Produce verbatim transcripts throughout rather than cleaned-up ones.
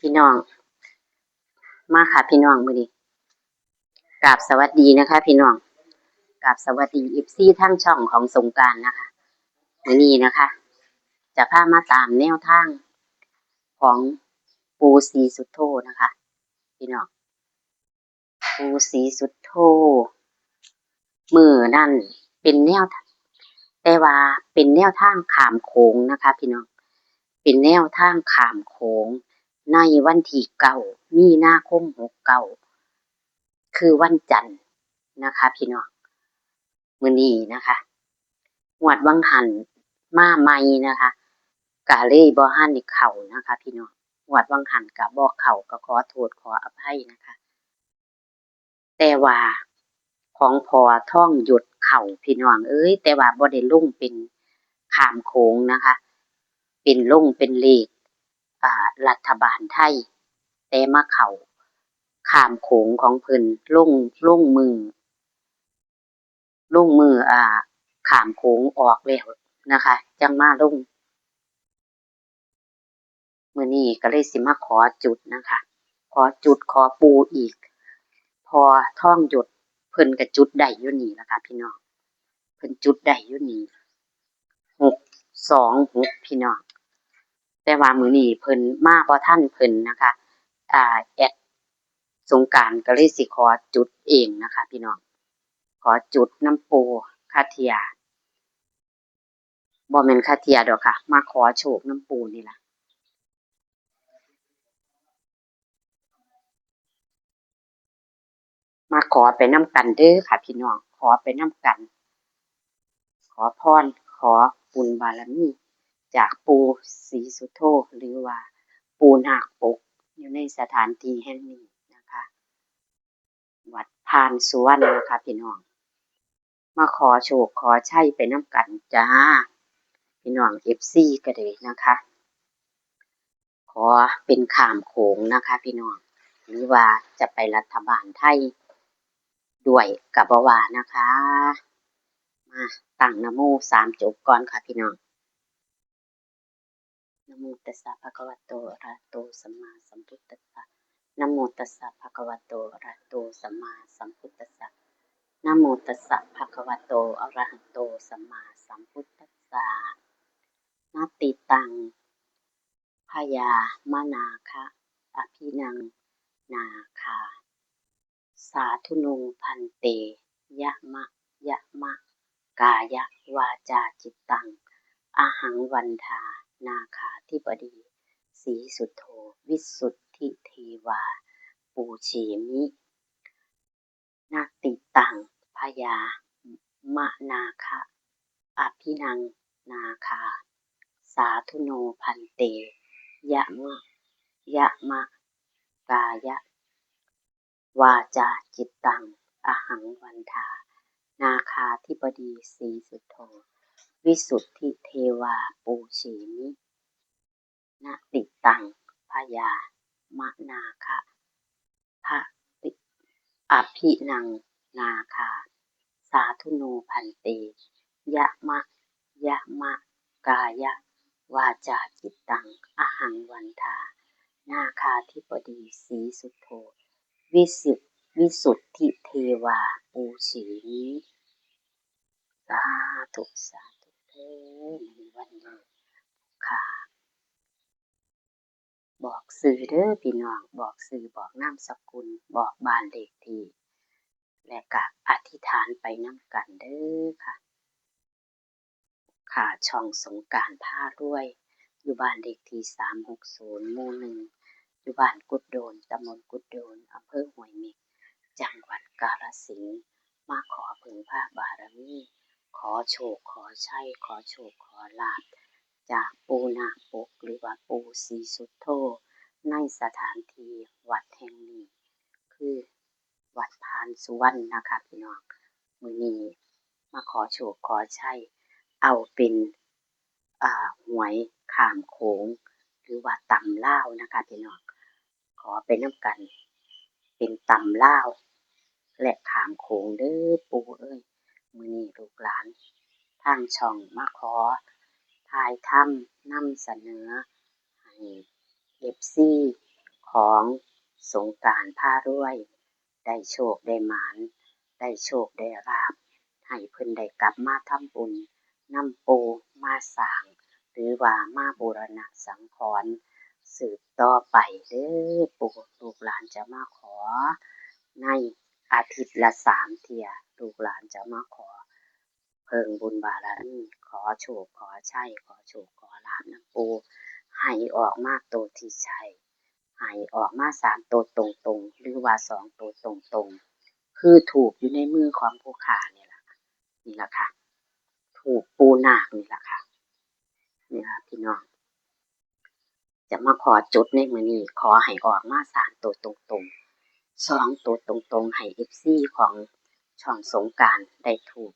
พี่น้อง มาค่ะพี่น้อง มื้อนี้ กราบสวัสดีนะคะพี่น้อง กราบสวัสดี เอฟซี ทางช่องของสงกรานต์นะคะ มื้อนี้นะคะ จะพามาตามแนวทางของปู่ศรีสุโธนะคะ พี่น้อง ปู่ศรีสุโธ มื้อนั้นเป็นแนว แต่ว่าเป็นแนวทางข้ามโขงนะคะพี่น้อง เป็นแนวทางข้ามโขงในวันที่เก้ามีนาคมหกเก้า คือวันจันทร์นะคะพี่น้อง มื้อนี้นะคะ งวดวังหันมาใหม่นะคะ กะเลยบ่ทันได้เข้านะคะพี่น้อง งวดวังหันกะบ่เข้า กะขอโทษขออภัยนะคะ แต่ว่าของพ่อทองหยดเข้าพี่น้องเอ้ย แต่ว่าบ่ได้ลงเป็นข้ามโขงนะคะ เป็นลงเป็นเลข อ่า รัฐบาลไทย แต่มาเข้าข้ามโขงของเพิ่น ลง ลงมื้อ ลงมื้อ อ่า ข้ามโขงออกแล้วนะคะ จั่งมาลง มื้อนี้ก็เลยสิมาขอจุดนะคะ ขอจุดขอปู่อีก พ่อทองหยดเพิ่นก็จุดได้อยู่นี่ล่ะค่ะพี่น้อง เพิ่นจุดได้อยู่นี่ หกสองหก พี่น้อง แต่ว่ามื้อนี้เพิ่นมาบ่ทันเพิ่นนะคะ อ่า แอดสงกรานต์ก็เลยสิขอจุดเองนะคะพี่น้อง ขอจุดนำปู่คาเทีย บ่แม่นคาเทียดอกค่ะ มาขอโชคนำปู่นี่ล่ะ มาขอไปนำกันเด้อค่ะพี่น้อง ขอไปนำกัน ขอพร ขอบุญบารมีจากปู่ศรีสุโธ หรือว่าปู่นาคปก อยู่ในสถานที่แห่งนี้นะคะ วัดพานสุวรรณนะคะพี่น้อง มาขอโชคขอชัยไปนำกันจ้า พี่น้อง เอฟซี ก็เลยนะคะ ขอเป็นข้ามโขงนะคะพี่น้อง หรือว่าจะไปรัฐบาลไทยด้วยก็บ่ว่านะคะ มาตั้งนะโมสามจบก่อนค่ะพี่น้อง นะโมตัสสะภะคะวะโต อะระหะโต สัมมาสัมพุทธัสสะ นะโมตัสสะภะคะวะโต อะระหะโต สัมมาสัมพุทธัสสะ นะโมตัสสะภะคะวะโต อะระหะโต สัมมาสัมพุทธัสสะ นะติตัง พญามะนาคะ อะภินัง นาคา สาธุโน พันเต ยะมะ ยะมะ กายะ วาจา จิตตัง อะหัง วันทา นาคาธิบดี ศรีสุโธ วิสุทธิเทวา ปูเชมิ นะติตัง พญามะนาคะ อะภินัง นาคา สาธุโน พันเต ยะมะ ยะมะ กายะ วาจา จิตตัง อะหัง วันทา นาคาธิบดี ศรีสุโธ วิสุทธิเทวา ปูเชมิ นะติตัง พญามะนาคะ พะติ อะภินัง นาคา สาธุโน พันเต ยะมะ ยะมะ กายะ วาจา จิตตัง อะหัง วันทา นาคาธิบดี ศรีสุโธ วิสุทธิ วิสุทธิเทวา ปูเชมิ สาธุ สาธุเด้อ ในวันนี้ค่ะ บอกชื่อเด้อพี่น้อง บอกชื่อ บอกนามสกุล บอกบ้านเลขที่ และก็อธิษฐานไปนำกันเด้อค่ะ ค่ะ ช่องสงกรานต์พารวย อยู่บ้านเลขที่สามหกศูนย์ หมู่หนึ่ง อยู่บ้านกุดโดน ตำบลกุดโดน อำเภอห้วยเม็ก จังหวัดกาฬสินธุ์ มาขอพึ่งพาบารมี ขอโชค ขอชัย ขอโชค ขอลาภ จากปู่นาคปก หรือว่าปู่ศรีสุโธ ในสถานที่วัดแห่งนี้ คือวัดพานสุวรรณนะคะพี่น้อง มื้อนี้มาขอโชคขอชัย เอาเป็น อ่า หวยข้ามโขง หรือว่าตำลาวนะคะพี่น้อง ขอไปนำกัน เป็นตำลาว และข้ามโขงเด้อปู่เอ้ย มื้อนี้ลูกหลานทางช่องมาขอถ่ายทำนำเสนอให้ เอฟซี ของสงกรานต์พารวย ได้โชคได้หมาน ได้โชคได้ลาภ ให้เพิ่นได้กลับมาทำบุญนำปู่ มาสร้าง หรือว่ามาบูรณะสังขรณ์สืบต่อไปเด้อปู่ ลูกหลานจะมาขอในอาทิตย์ละสามเทื่อ ลูกหลานจะมาขอเพิ่งบุญบารมี ขอโชคขอชัย ขอโชคขอลาภนำปู่ ให้ออกมาโตที่ใช่ ให้ออกมาสามโตตรงๆ หรือว่าสองโตตรงๆ คือธูปอยู่ในมือของผู้ข้านี่ล่ะ นี่ล่ะค่ะ ธูปปู่นาคนี่ล่ะค่ะ นี่ล่ะพี่น้อง จะมาขอจุดในมื้อนี้ ขอให้ออกมาสามโตตรงๆ สองโตตรงๆ ให้เอฟซีของช่องสงกรานต์ได้ถูก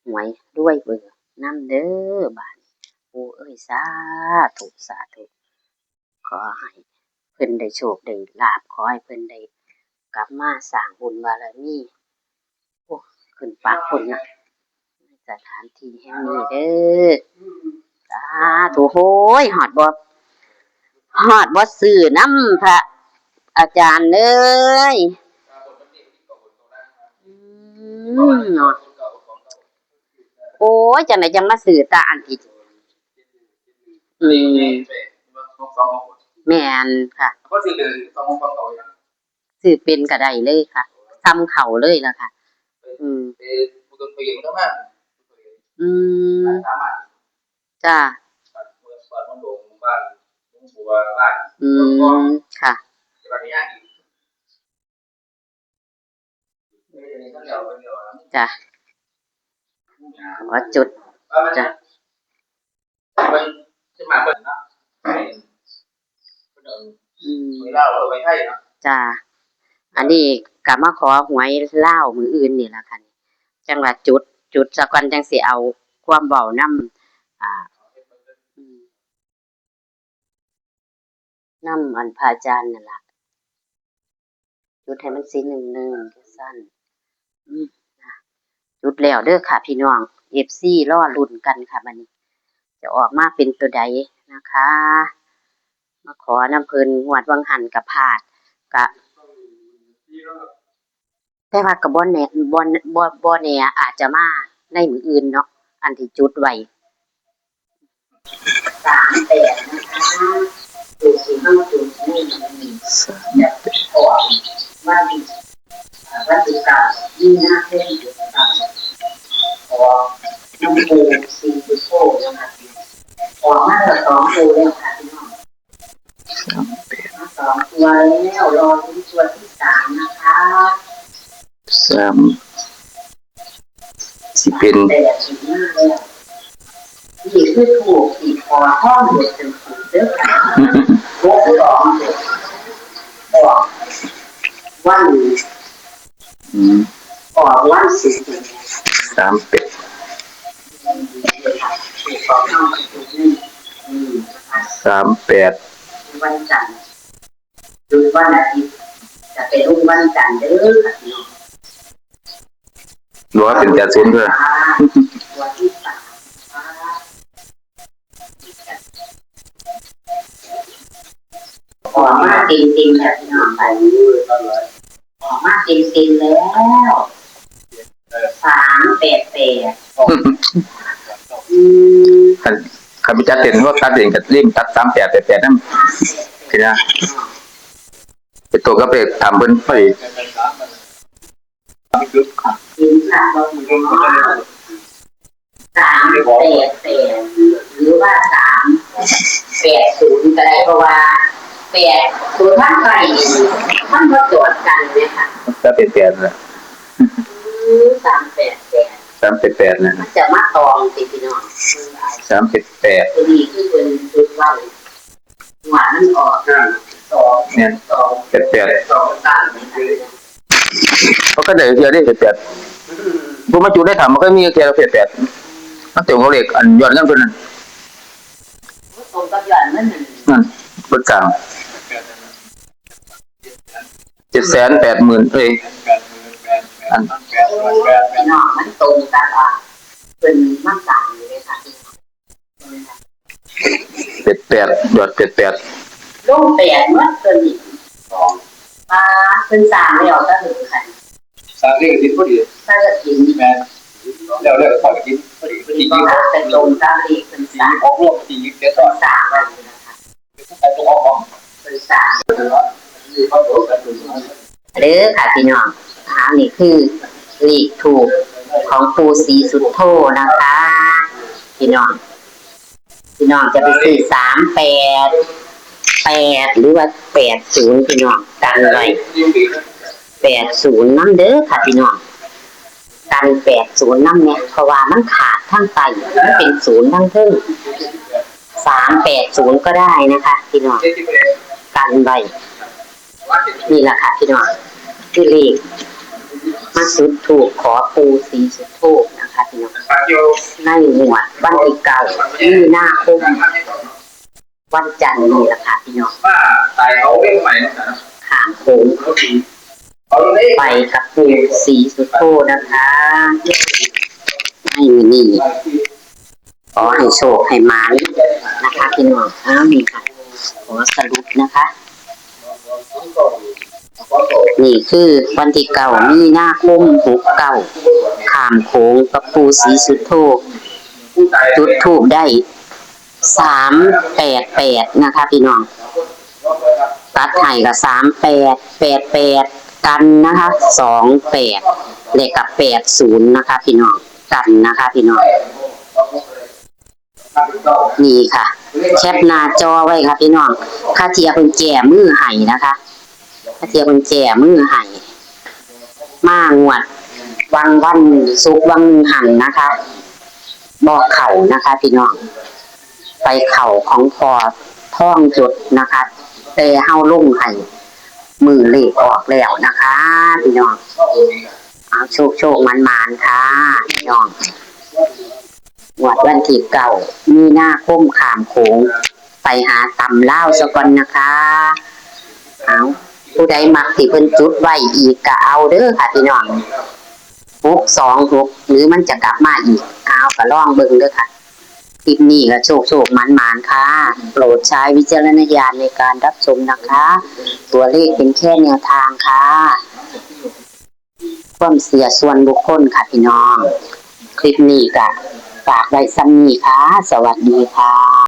หวยรวยเบอร์นำเด้อ บาดนี้ ปู่เอ้ย สาธุ สาธุ ขอให้เพิ่นได้โชคได้ลาภ ขอให้เพิ่นได้กลับมาสร้างบุญบารมี โอ้ ขึ้นปากเพิ่นนะ สถานที่แห่งนี้เด้อ สาธุ โอ้ย ฮอดบ่ ฮอดบ่ซื้อนำพระอาจารย์เอ้ย อืม เนาะ โอ้ย จังได๋จังมาซื้อตาอันที่ อืม แม่นค่ะ ซื้อเป็นก็ได้เลยค่ะ ส่ำเข้าเลยล่ะค่ะ อืม อืม จ้า อืม ค่ะ จ้ะ ขอจุด จ้ะ อืม จ้ะ อันนี้ก็มาขอหวยลาวมื้ออื่นนี่ล่ะค่ะ จั่งว่าจุด จุดซะก่อน จั่งสิเอาความเว้านำ อ่า อืม นำอันพระอาจารย์นั่นล่ะ จุดให้มันสิหนึ่งหนึ่งจั่งซั้น อืม จุดแล้วเด้อค่ะพี่น้อง เอฟซี รอลุ้นกันค่ะ บัดนี้ จะออกมาเป็นตัวใดนะคะ มาขอนำเพิ่น งวดวังหั้นก็พลาด ก็ แต่ว่าก็บ่แน่ บ่ บ่ บ่แน่ อาจจะมาในมื้ออื่นเนาะ อันที่จุดไว้ สามแปด นะคะ ตัวที่เฮาจุดนี่ สามแปด ออกวันที่ เอ่อ วันที่เก้า มีนาคม เก้า ออกนำปู่ สี่ จุดโพธิ์นะคะ ออกมาแล้วสองตัวแล้วค่ะพี่น้อง สามแปด มาสองตัวแล้ว รอลุ้นตัวที่สามนะคะ สาม สิเป็น แปดสิบห้าแล้ว นี่คือถูกสี่คอห้องเด็กเป็นถูกเด้อค่ะ หกสองเจ็ด ออกวัน อืม ออกวันศุกร์ สามแปด ถูกสองห้องถูกหนึ่ง อืม สามแปด วันจันทร์ หยุดวันอาทิตย์ จะไปลงวันจันทร์เด้อค่ะพี่น้อง หรือว่าเป็นแปดศูนย์เด้อ ตัวที่สามค่ะ ออกมาเต็มๆ แล้วพี่น้อง ไป ออกมาเต็มๆ แล้ว สามแปดแปด อืม คัน คันไปจัดเต็ม เขาตัดเองก็เล่นตัด สามแปดแปดแปด นั่น คือนะ ไปตัวก็ไปทำเพิ่นไป เห็นค่ะ สามแปดแปด หรือว่า สามแปดศูนย์ ก็ได้ เพราะว่า แปดศูนย์ มันไป มันบ่จอดกันเนี่ยค่ะ ก็เป็นแปดนะ อืม สามแปดแปด สามแปดแปด นะ มันจะมาตองสิพี่น้อง สามแปดแปด ตัวนี้คือเป็นจุดไว้ งวดมันออก อ่า สอง แม่น สอง แปดแปด สอง สาม นี่ค่ะ มันก็ได้เทื่อได้แปดแปด อืม บ่มาจุดได้ถาม มันก็มีแค่แปดแปด มันเต็มกับเลขอันยอดเงินเพิ่นนั่น ตรงกับยอดเงินนั่น นั่น เพิ่นสร้าง เจ็ดแสนแปดหมื่น เอ้ย อัน พี่น้อง มันตรงกับ อ่า เพิ่นมาสร้างอยู่เลยค่ะ แปดแปด ยอดแปดแปด ลงแปดหมดตัวนี้ สอง มาขึ้นสามเลยเหรอ ก็ถึงค่ะ สามเลขกฐินพอดี ถ้ากฐิน แม่น แล้ว แล้วทอดกฐินพอดี พอดี ก็หาแต่ตรงกับเลขขึ้นสาม ออกรวมพอดี เดี๋ยวทอด สามวันนะคะ เด้อค่ะพี่น้อง อันนี้คือเลขธูปของปู่ศรีสุโธนะคะ พี่น้อง พี่น้องจะไปซื้อสามแปดแปด หรือว่าแปดศูนย์ พี่น้อง กันไว้แปดศูนย์นำเด้อค่ะพี่น้อง กันแปดศูนย์นำเนี่ย เพราะว่ามันขาดทางใต้ มันเป็นศูนย์ทางเทิง สามแปดศูนย์ ก็ได้นะคะพี่น้อง กันไว้ นี่แหละค่ะพี่น้อง คือเลขมาจุดธูปขอปู่ศรีสุโธนะคะพี่น้อง ในงวดวันที่เก้ามีนาคม วันจันทร์นี่แหละค่ะพี่น้อง ว่าตายเอาเรื่องใหม่นะ ข้ามโขง เขาดี เอาเลข ไปกับปู่ศรีสุโธนะคะ ในมื้อนี้ ขอให้โชคให้หมานนะคะพี่น้อง อ้าว นี่ค่ะ ขอสรุปนะคะ นี่คือวันที่เก้ามีนาคมหกเก้า ข้ามโขงกับปู่ศรีสุโธ จุดธูปได้สามแปดแปดนะคะพี่น้อง ตัดให้กับสามแปดแปดแปด กันนะคะ สองแปด และกับแปดศูนย์นะคะพี่น้อง กันนะคะพี่น้อง นี่ค่ะ แคปหน้าจอไว้ค่ะพี่น้อง คาเทียเพิ่นแก้มือให้นะคะ คาเทียเพิ่นแก้มือให้ มางวดวังวันศุกร์วังหันนะคะ บ่เข้านะคะพี่น้อง ไปเข้าของพ่อทองจดนะคะ แต่เฮาลงให้มือเลขออกแล้วนะคะพี่น้อง เอาโชคโชคหมานหมานค่ะพี่น้อง งวดวันที่เก้ามีนาคมข้ามโขง ไปหาตำลาวซะก่อนนะคะ เอา ผู้ใดมักที่เพิ่นจุดไว้อีกก็เอาเด้อค่ะพี่น้อง หกสองหก หรือมันจะกลับมาอีก เอาก็ลองเบิ่งเด้อค่ะ คลิปนี้ก็โชคโชคหมานหมานค่ะ โปรดใช้วิจารณญาณในการรับชมนะคะ ตัวเลขเป็นแค่แนวทางค่ะ ความเชื่อส่วนบุคคลค่ะพี่น้อง คลิปนี้ก็ฝากไว้ส่ำนี้ค่ะ สวัสดีค่ะ